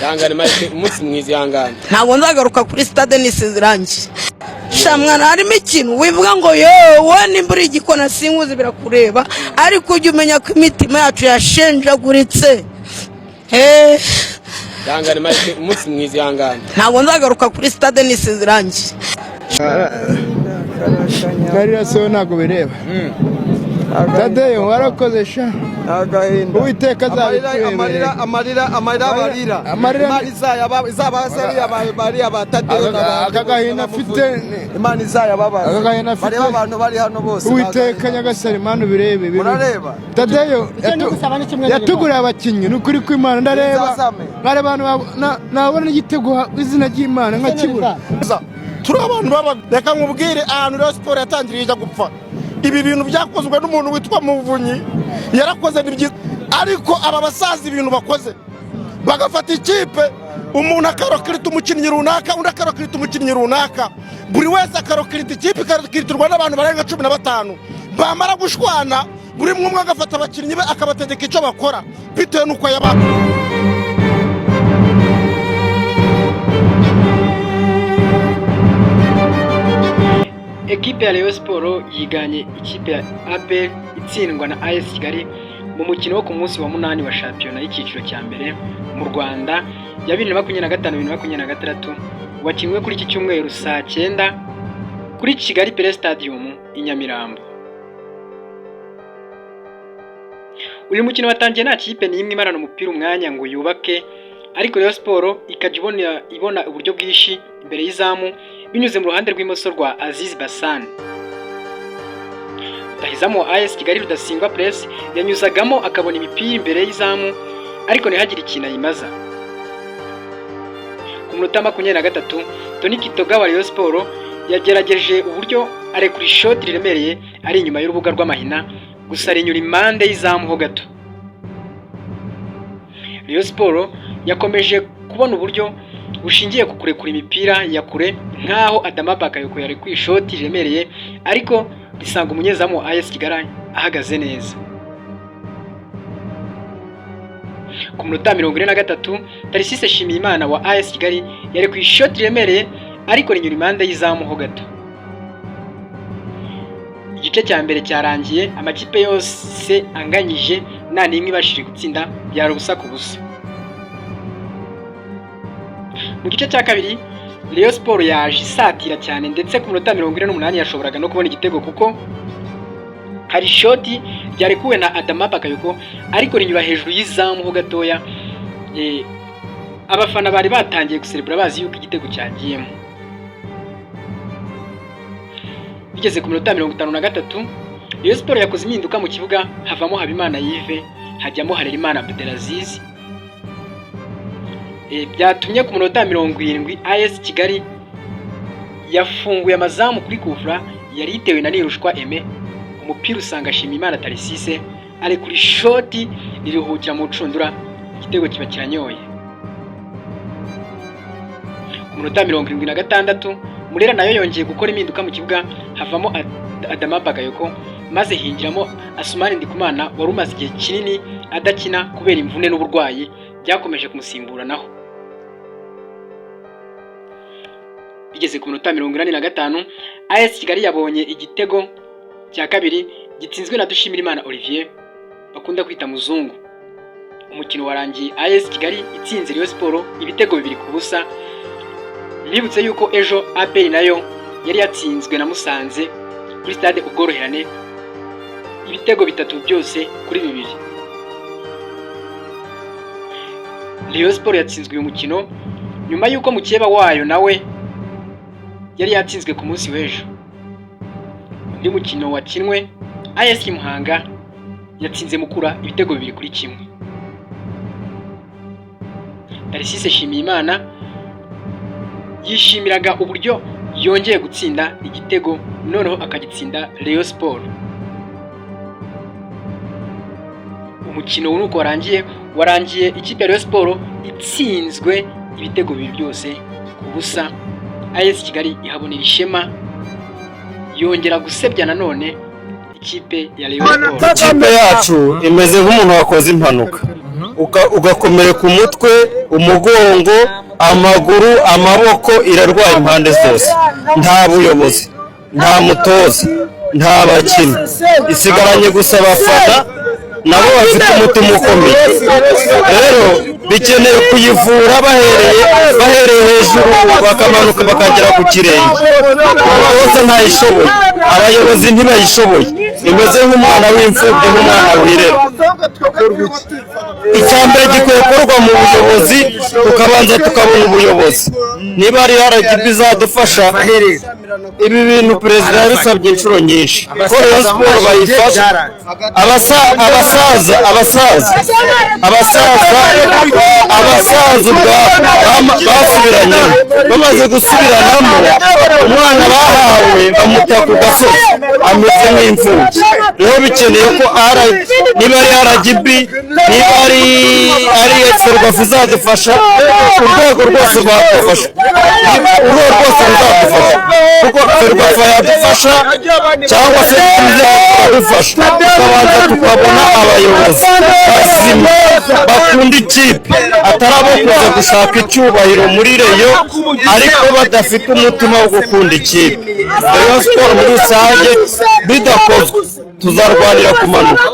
Ihangane Mike, umunsi mwiza, ihangane. Ntabwo nzagaruka kuri stade nisize irangi. Sha mwana, harimo ikintu wivuga ngo yowe nimba uri igikona sinkuzi, birakureba, ariko ujye umenya ko imitima yacu yashenjaguritse. Ihangane Mike, umunsi mwiza, ihangane. Ntabwo nzagaruka kuri stade nisize irangi. Karira se ntabwo bireba. Tadeyo, warakoze sha. Agahinda. Uwiteka azabikurebere. Amarira, amarira, amarira, barira. Amarira. Imana izaba bariya ba Tadeyo Aka gahinda afite Imana izayababaza. Aka gahinda afite. Bareba abantu bari hano bose. Uwiteka Nyagasani, Imana ubirebe. Murareba? Tadeyo yatuguriye abakinnyi, ni ukuri kw'Imana ndareba. Nzazame. Nkareba abantu nabona igitego, izina ry'Imana nkakibura. Turi abantu baba, reka nkubwire ahantu Rayon Sport yatangiriye ijya gupfa. Ibi bintu byakozwe n'umuntu witwa Muvunyi, yarakoze, ni byiza, ariko aba basaza ibintu bakoze, bagafata ikipe, umuntu akarokirita umukinnyi runaka, undi akarokirita umukinnyi runaka, buri wese akarokirita ikipe, ikarokiritirwa n'abantu barenga 15, bamara gushwana buri umwe agafata abakinnyi be akabategeka icyo bakora bitewe n'uko yabaga. Ekipe ya Rayon Sport yiganye ikipe ya APR itsindwa na AS Kigali mu mukino wo ku munsi wa munani wa shampiyona y'icyiciro cya mbere mu Rwanda ya 2025 2026, wakinwe kuri iki cyumweru saa 9 kuri Kigali Pele Stadium i Nyamirambo. Uyu mukino watangiye nta kipe n'imwe imarana umupira umwanya ngo yubake, ariko Rayon Sport ikajya ibona uburyo bwinshi imbere y'izamu binyuze mu ruhande rw'imoso rwa Aziz Bassane. Rutahizamu wa AS Kigali, Rudasingwa Press, yanyuzagamo akabona imipira imbere y'izamu ariko ntihagire ikintu ayimaza. Ku munota 23, Tony Kitoga wa Rayon Sport yagerageje uburyo arekura ishoti riremereye ari inyuma y'urubuga rw'amahina, gusa rinyura impande y'izamu ho gato. Rayon Sport yakomeje kubona uburyo bushingiye ku kurekura imipira ya kure, nk'aho Adama Bakayoko yarekuye ishoti riremereye ariko risanga umunyezamu wa AS Kigali ahagaze neza. Ku munota 43, Tarisise Nshimiyimana wa AS Kigali yarekuye ishoti riremereye ariko rinyura impande y'izamu ho gato. Igice cya mbere cyarangiye amakipe yose anganyije, nta n'imwe ibashije gutsinda, byari ubusa ku busa. Mu gice cya kabiri Rayon Sport yaje isatira cyane, ndetse ku minota 48 yashoboraga no kubona igitego, kuko hari ishoti ryarekuwe na Adama Bakayoko ariko rinyura hejuru y'izamu ho gatoya. Abafana bari batangiye guserebura bazi yuko igitego cyagiyemo. Bigeze ku minota 53, Rayon Sport yakoze impinduka mu kibuga, havamo Habimana Yves hajyamo Harerimana Abdelaziz. Byatumye ku munota 70 AS Kigali yafunguye amazamu kuri kufra yari yitewe na Nirushwa Aime, umupira usanga Nshimiyimana Tarisise ari kuri shoti riruhukira mu ncundura, igitego kiba kiranyoye. Ku munota 76, Murera nayo yongeye gukora impinduka mu kibuga, havamo Adama Bagayoko maze hinjiramo Asumani Ndikumana wari umaze igihe kinini adakina kubera imvune n'uburwayi byakomeje kumusimburanaho. Bigeze ku minota 85, AS Kigali yabonye igitego cya kabiri gitsinzwe na Dushimirimana Olivier bakunda kwita Muzungu. Umukino warangiye AS Kigali itsinze Rayon Sport ibitego 2-0. Nibutse yuko ejo APR nayo yari yatsinzwe na Musanze kuri stade Ubworoherane ibitego 3 byose kuri 2. Rayon Sport yatsinzwe uyu mukino nyuma y'uko mukeba wayo nawe yari yatsinzwe ku munsi w'ejo. Undi mukino wakinwe, AS Muhanga yatsinze Mukura ibitego 2-1. Tarisise Nshimiyimana yishimiraga uburyo yongeye gutsinda igitego, noneho akagitsinda Rayon Sport. Umukino nuko warangiye ikipe ya Rayon Sport itsinzwe ibitego 2 byose ku busa. AS Kigali ihabonera ishema, yongera gusebya nanone ikipe ya Rayon Sport. Ikipe yacu imeze nk'umuntu wakoze impanuka. Ugakomereka umutwe, umugongo, amaguru, amaboko, irarwaye impande zose. Nta buyobozi, nta mutoza, nta bakinnyi, isigaranye gusa abafana, nabo bafite umutima ukomeye. Rero bikeneye kuyivura bahereye hejuru, bakamanuka bakagera ku kirenge. Bose ntayishoboye, abayobozi ntibayishoboye. Imeze nk'umwana w'imfubyi, nk'umwana wirera. Icya mbere gikwiye gukorwa mu buyobozi, tukabanza tukabona ubuyobozi. Niba ari RGB izadufasha ibi bintu, perezida yabisabye inshuro nyinshi ko Rayon Sport bayifasha. Abasaza, abasaza, abasaza, abasaza ubwabo basubiranyemo. Bamaze gusubiranamo, umwana bahawe bamuta ku gasozi, ameze nk'imfubyi. Rero bikeneye ko niba ari RGB, niba ari Ferwafa izadufasha, urwego rwose rwadufasha, urwego rwose ruzadufasha, kuko Ferwafa yadufasha cyangwa se yadufasha, tukabanza tukabona abayobozi bazima bakunda ikipe, atari abo kuza gushaka icyubahiro muri Rayon ariko badafite umutima wo gukunda ikipe. Rayon Sport muri rusange, bidakozwe tuzarwanira kumanuka.